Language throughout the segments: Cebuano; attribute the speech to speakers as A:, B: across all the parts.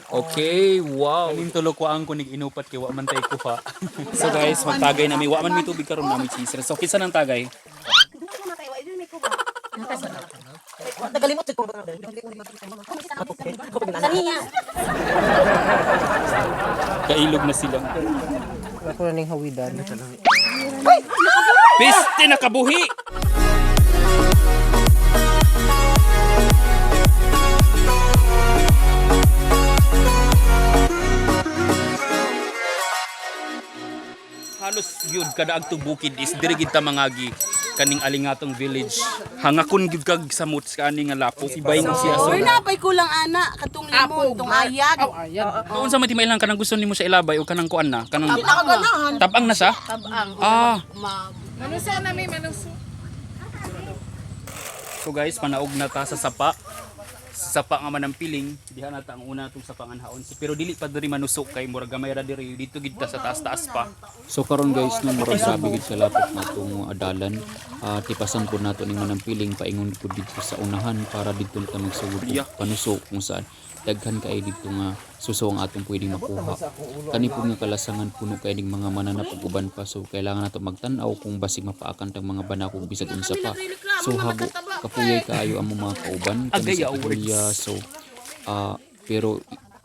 A: Okay, wow.
B: Kaning tulo ko ang kunig inupat kay wa man tay kuha.
A: So guys, magtagay nami. Wa man may tubig karon nami cheese. So kinsa nang tagay? Kailog na sila.
C: Ako na ning hawidan.
A: Piste nakabuhi. Halos yun kada agtong bukid is diri gid ta mangagi kaning Alingatong village. Hangakon gyud kag samot sa ani nga lapo. Si Bayng siya so.
D: Or napay kulang ana katong limon tong ayag.
A: Kung unsa man ti mailang kanang gusto nimo sa ilabay o kanang kuan na kanang
D: Ganahan.
A: tabang na siya?
D: Tabang.
A: Ah.
E: Manuso na may manuso.
A: So guys, panaog na ta sa sapa. Sa sapa nga man ang piling, diha na ta ang una atong sapangan haon. So, pero dili pa diri manusok kay murag gamay ra diri dito gid ta sa taas-taas pa.
F: So karon guys, no, murag grabe gid sa lapok natong adalan. Tipasan po nato ning manampiling paingon po dito sa unahan para dito na ta magsugod og panuso kung saan daghan kay dito nga suso ang atong pwedeng makuha. Kani po nga kalasangan puno kay ning mga mananap ug uban pa, so kailangan nato magtan-aw kung basig mapaakan tang mga banakog bisag unsa pa. So habo kapuyay kaayo ang mga kauban kani
A: Agay,
F: sa
A: awards.
F: Pihulya. So pero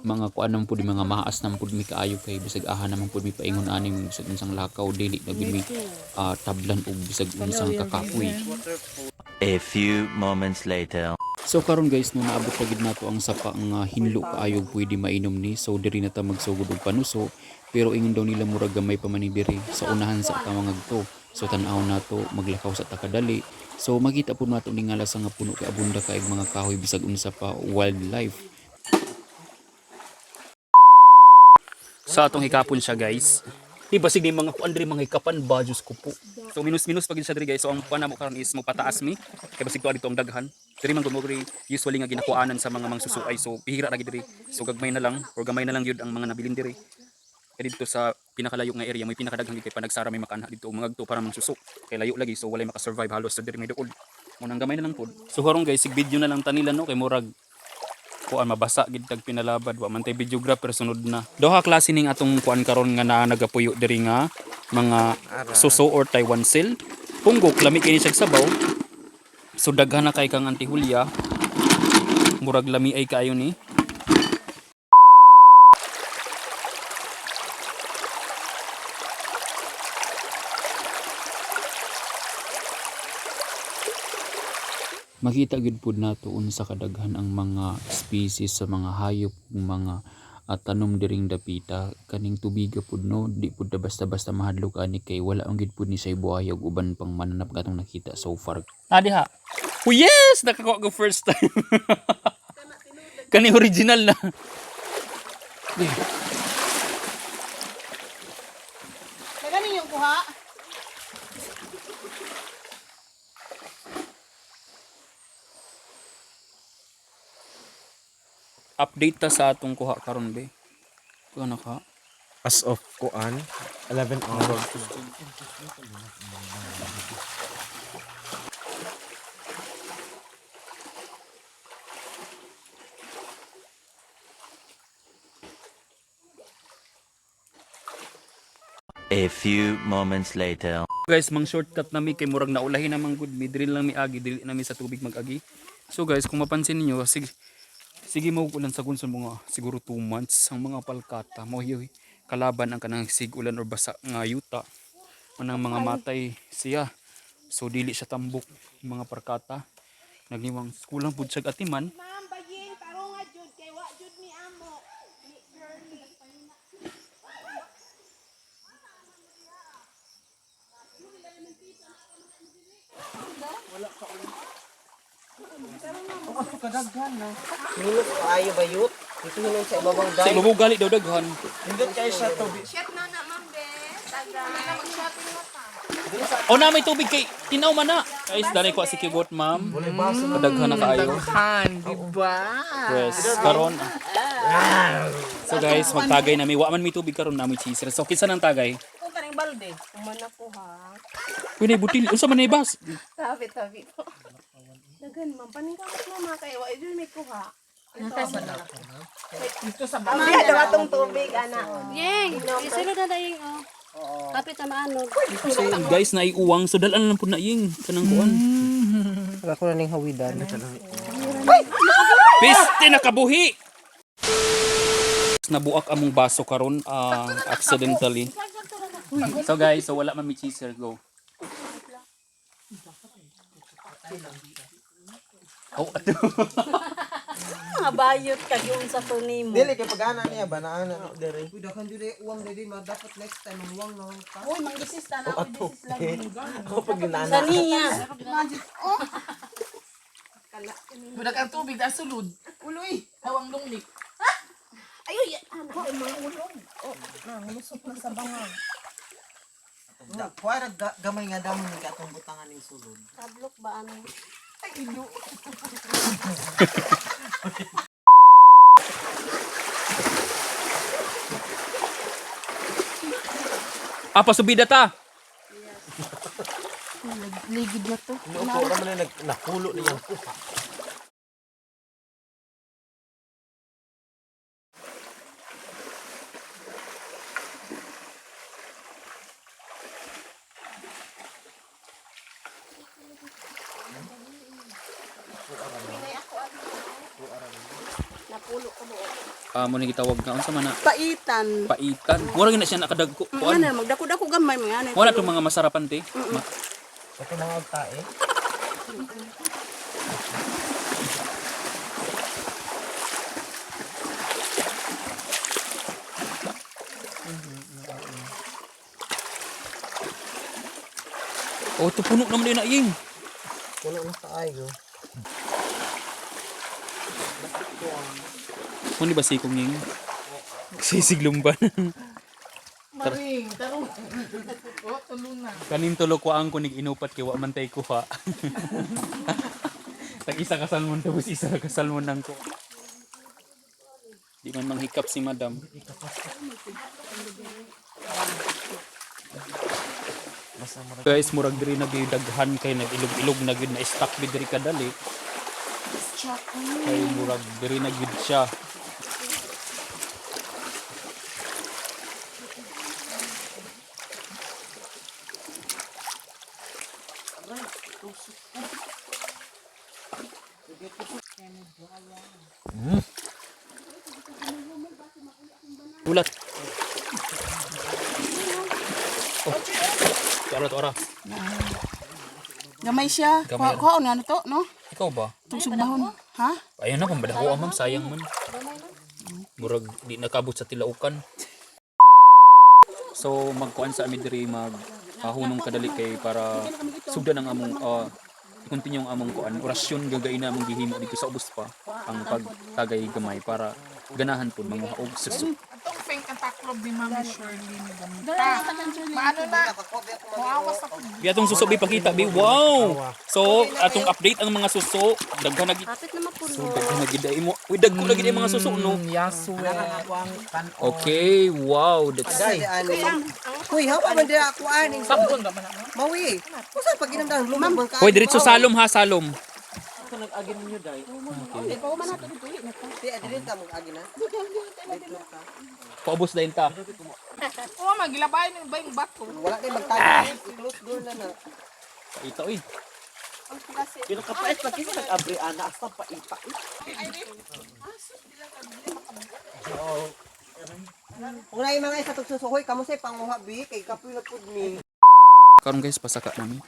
F: mga kuan naman pud mga maas naman pud mi kaayo kay bisag aha naman pud mi paingon ani bisag unsang lakaw dili na gid mi tablan og bisag unsang kakapoy.
G: A few moments later.
F: So karon guys, no, naabot pa gid nato ang sapa nga hinlo kaayo pwede mainom ni. So diri na ta magsugod og panuso, pero ingon daw nila murag gamay pa man ni diri sa unahan sa ta mangagto. So tan-aw nato maglakaw sa takadali. So makita pud nato ni nga lasa nga puno kay abunda kay mga kahoy bisag unsa pa wildlife.
A: Sa atong hikapon siya guys. Di basig ni mga kuan diri mga hikapan ba, Diyos ko po. So minus minus pag siya diri guys. So ang kuan namo karon is magpataas mi. Kay basig to dito ang daghan. Diri man gud mo diri usually nga ginakuanan sa mga mangsusuay. So bihira ra gid diri. So gagmay na lang or gamay na lang gyud ang mga nabilin diri. Kay dito sa pinakalayo nga area may pinakadaghan gid kay panagsara may makanha dito og mga agto para mangsuso. Kay layo lagi so walay makasurvive halos so diri may duol. Mo nang gamay na lang pod. So karon guys, sig video na lang tanila no kay murag kuan mabasa gid tag pinalabad, wa man tay videographer, sunod na. Duha klase ning atong kuan karon nga naa nagapuyo diri nga mga suso or Taiwan seal. Punggok lami kini siya sabaw. So daghan na kay kang antihulya. Murag lami ay kaayo ni.
F: Makita gyud pud nato unsa kadaghan ang mga species sa mga hayop ug mga tanom diring dapita kaning tubiga pud, no, di pud ta basta-basta mahadlok ani kay wala ang gyud pud ni say buhay ug uban pang mananap katong nakita so far.
A: Ah, diha. Oh yes, nakakuha ko first time. Kani original na.
D: Kagani yung kuha.
A: Update ta sa atong kuha karon be. Kuha na ka.
C: As of kuan, 11 hours.
G: A few moments later.
A: Guys, mang shortcut nami kay murag naulahi namang gud mi diri lang mi agi, dili nami sa tubig mag-agi. So guys, kung mapansin niyo, sige sige mo ulan sa gunson mga siguro 2 months ang mga palkata mo hiyoy kalaban ang kanang sig ulan or basa nga yuta manang mga matay siya. So dili siya tambok mga parkata. Nagniwang kulang pud siya atiman.
D: Ma'am, baying tarunga jud kay wa jud ni amo. Ni girly.
C: Minus kaayo bayot. Dito hinon sa ibabang
A: Sa ibabaw gali daw daghan.
C: Hindot kay siya tubig.
D: Shit na na ma'am be. Tagay. Mag-shopping na ta.
A: O na may tubig kay tinaw man na. Guys, dali ko si Kigot, ma'am. Kadaghan na kaayo.
E: Daghan, di ba?
A: Yes, karon. So guys, magtagay nami. Wa man may tubig karon nami cheese. So kinsa nang tagay?
D: Kung kaning balde. Umana ko ha.
A: Uy, nay butil. Unsa man nay bas?
D: Tabi tabi po. Dagan ma'am, paningkamot mama kay wa jud may kuha.
E: Dito sa bahay.
D: Diha daw atong tubig ana.
H: Yeng, isulod na dayeng oh. Kapit na maano.
A: So guys, naiuwang so dalan lang pud na ying kanang kuan.
C: Wala ko na ning hawidan.
A: Piste nakabuhi. Nabuak among baso karon accidentally. So guys, so wala man mi chaser go. Oh, ato.
H: Mga bayot ka yung sa tunimo.
C: Dili kay pag-ana niya ba naana no dere. Uy, dakan jud uwang dili ma dapat next time ang uwang na ka.
E: Uy, manggisis na na.
C: Ato. Ako pag ginana.
H: Sa niya.
E: Budak ang tubig, ang sulod. Uloy, awang lunglik.
D: Ayoy, ana ay mga ulong.
C: Kuwara gamay nga damo ni katong butangan ning sulod.
H: Tablok ba ano?
A: Ah, pasubida ta.
E: Ligid na to.
C: Inuupo ra man nag napulo niyang kuha.
D: Napulo ko mo.
A: Ah, mo ni gitawag nga unsa man na
H: Paitan.
A: paitan. Wala gyud na siya nakadagko kuan.
H: Ano, magdako-dako gamay mga ano.
A: Wala tong mga masarapan te.
C: Ito mga tae.
A: Oh, to puno naman din na ying.
C: Puno na kaayo.
A: Mo ni ba sikong ying? Sisiglumban.
E: Maring, tarong. Oh, tulo na.
B: Kanin tulo ko ang kunig inupat kay wa man tay kuha. Tag isa ka salmon tapos isa ka salmon nang ko.
A: Di man manghikap si madam. Guys, murag diri na gyud daghan kay nag-ilog-ilog na gyud na stock bi diri kadali. Kay murag diri na gyud siya. Ulat. Oh. Tuara, tuara.
E: Gamay siya.
A: Gamay.
E: Kuha, kuha ano to, no?
A: Ikaw ba?
E: Itong sugbahon. Ha?
A: Ayun na, pambadako ma'am, sayang man. Murag di nakabot sa tilaukan. So magkuan sa amin diri mag ahunong kadali kay para sugdan ang among i-continue ang among kuan orasyon gagay na among gihimo dito sa ubos pa ang pagtagay gamay para ganahan pud manguha og suso.
E: Atong feng ang taklob ni Mami Shirley ni Gamuta. Maano na? Muawas ako.
A: Bi atong suso bi pakita bi. Wow. So atong update ang mga suso daghan na gid.
H: Kapit na mapuno.
A: So daghan na gid ay mo. Uy dagko na gid ay mga suso no.
E: Yes, well.
A: Okay, wow, that's
C: Uy, hawa man dira ako aning.
E: Sabon ba man ako?
C: Mawi. Usa pag inamdang lumang bangka.
A: Hoy, diretso salom ha, salom.
C: Di adili ta mong agi na.
A: Paubos dayon ta.
E: Oo, magilabay ng ba yung bato?
C: Wala kay magtago. I-close door na na.
A: Paita oy.
C: Pero kapait pag kisa nag-abri ana asta paita. Kung na mga isa tugsusuhoy kamo say panguha bi kay kapoy na pud ni.
A: Karon guys, pasaka nami.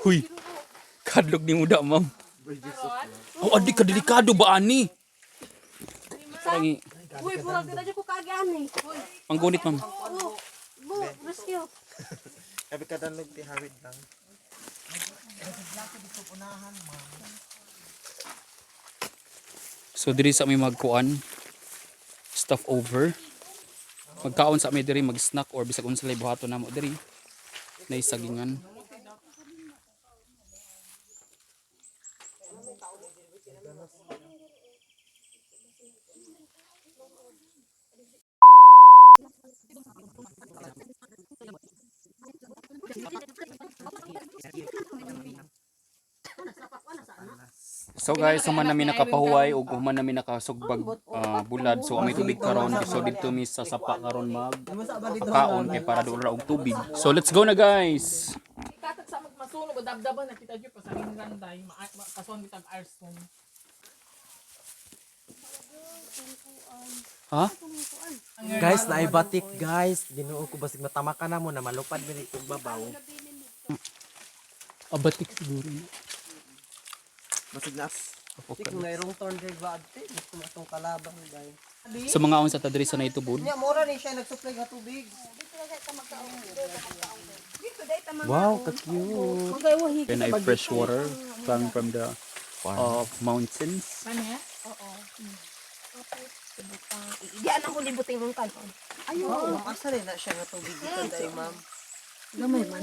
A: Huy. Kadlog ni muda, ma'am. Oh, adi ka delikado ba ani? Parang
H: Uy, burag na dyan ko kaagani. Uy,
A: panggunit, ma'am.
H: oh, bu, rescue.
C: Kabi ka danlog ti hawid lang.
A: So diri sa may magkuan stuff over. Magkaon sa may diri mag-snack or bisag unsa lay buhaton namo diri. Nay sagingan. So guys, human nami nakapahuway ug human nami nakasugbag bulad. So may tubig karon. So didto mi sa sapa karon mag pagkaon kay para doon ra og tubig. So let's go na, guys.
E: Itatag sa magmasunog, dabdaban na kita jud pasaringan day, kason bitag arson.
A: Ha?
C: Guys, naibatik guys. Ginoo ko basig matama ka na mo na malupad diri og babaw.
A: Abatik siguro.
C: Basig na. Tik mayroong turn diri ba adte? Gusto mo itong kalabang guys.
A: So mga unsa ta diri sa naitubod.
C: Nya mora ni siya nagsupply nga tubig.
G: Wow, ka-cute.
A: Then ay fresh water coming from the mountains.
E: Ano ya?
D: Diyan ako libutin mong kanon.
C: Ayun, asa rin na siya nga tubig dito dai, ma'am.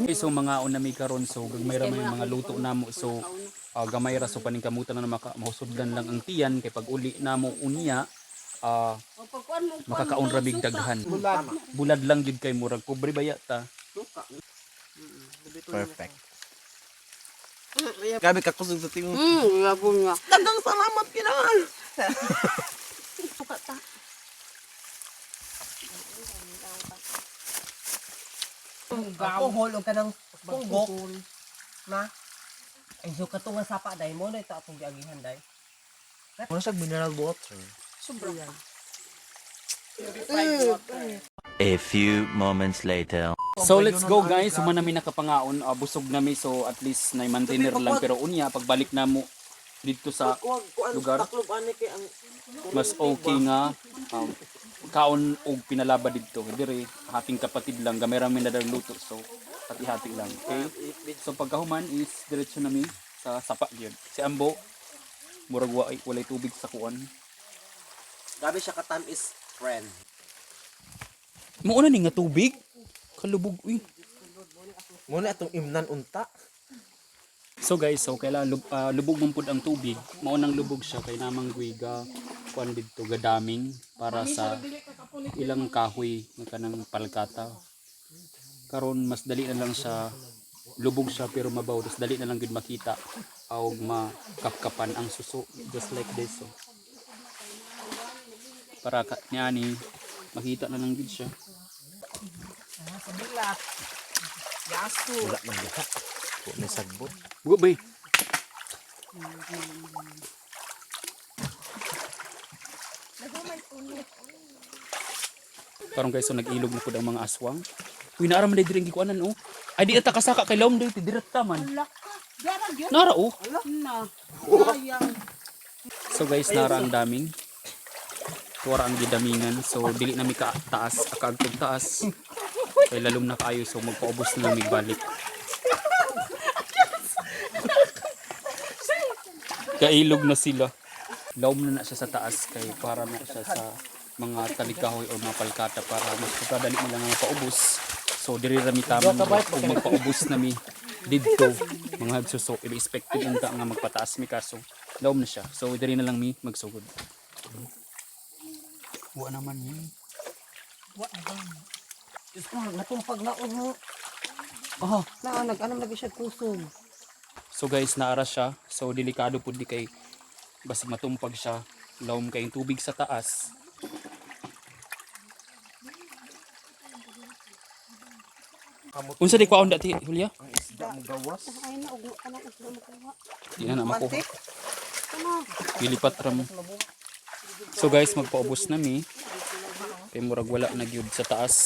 A: Okay, so mga una mi karon, so gagmay ra may mga luto namo, so gamay ra, so paningkamutan na maka mahusudlan lang ang tiyan kay pag uli namo unya makakaon ra mig daghan. Bulad lang jud kay murag pobre baya ta.
G: Perfect.
C: Grabe ka kusog sa tingog.
H: Labo nga.
C: Daghang salamat kinahal.
H: Suka ta.
C: Alcohol og kanang punggok na. Ay so kato nga sapa dai mo na ito atong giagihan dai.
G: Muna siya mineral water. A few moments later.
A: So let's go guys, human nami nakapangaon, busog nami, so at least na maintainer lang, pero unya pagbalik namo dito sa lugar mas okay nga kaon og pinalaba didto dire hating kapatid lang, gamay ra mi na luto, so hati-hati lang, okay. So pagkahuman is diretso nami sa sapa gyud. Si Ambo murag wa walay tubig sa kuan.
C: Grabe siya ka time is friend.
A: Muuna ni nga tubig kalubog uy.
C: Muna atong imnan unta.
A: So guys, so kailangan lubog man pud ang tubig. Mao nang lubog siya kay namang guiga kuan didto gadaming para sa ilang kahoy nga kanang palkata. Karon mas dali na lang siya, lubog siya pero mabaw, tas dali na lang gud makita og makapkapan ang suso just like this, so. Para ka, niani makita na lang gud siya.
E: Sa bilat. Yaso.
G: Wala man diha. Wa may sagbot.
A: Bugo bay. Karon guys, so nag-ilog na pud ang mga aswang. Uy, naara man diri ang gikuanan oh. Ay di ata kasaka kay lawom diri diri ta man. Nara oh.
H: Na.
A: So guys, nara ang daming. Tuwara ang gidamingan. So dili na mi ka taas, akaagtog taas. Kay lalom na kaayo, so magpaubos na lang mig balik. Kailog na sila. Lawom na na siya sa taas kay para na siya sa mga talikahoy o mga palkata para mas pagkadali nila nga mapaubos. So diri ra mi taman kung magpaubos na mi didto mga hagsuso, i-expected unta nga magpataas mi kaso lawom na siya. So diri na lang mi magsugod. Wa naman yun.
C: Diyos ko, natumpag na mo.
A: Aha.
C: Na nag-anam lagi siya kusog.
A: So guys, naara siya. So delikado pud di kay basig matumpag siya. Lawom kayong tubig sa taas. Unsa di kwaon dati, Julia?
H: Ay na ug kanang isda mo kuha.
A: Di na na makuha.
H: Ano?
A: Gilipat ra mo. So guys, magpaubos na mi. Kay murag wala na gyud sa taas.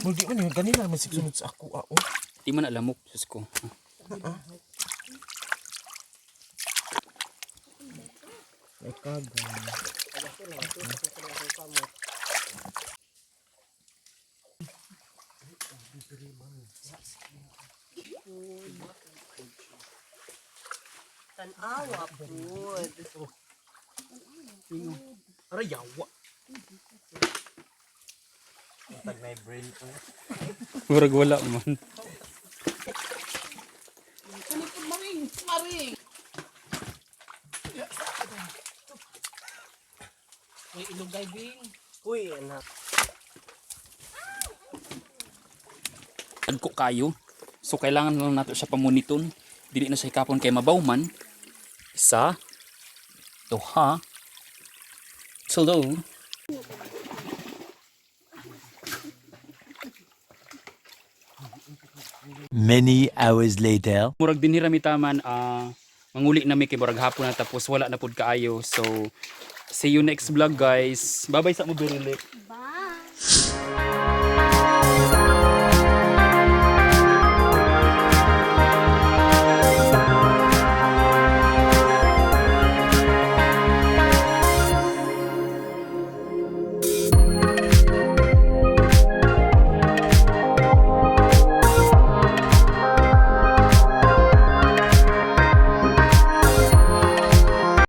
I: Muldi man yun, ganila man sigsunod sa ako, ah, oh.
A: Di man alamok, Diyos ko.
C: Tanawa pud.
A: Aray, yawa.
G: Tag na brain ko.
A: Murag wala man.
E: Maring, maring. Uy, ilugay bing.
C: Uy, anak.
A: Dagko kayo. So kailangan lang nato siya pamuniton. Dili na siya hikapon kay mabaw man. Isa, duha, tulo.
G: Many hours later.
A: Murag dinhi ra mi taman, manguli na mi kay murag hapon na tapos wala na pud kaayo. So see you next vlog, guys. Bye bye sa mo, Berile.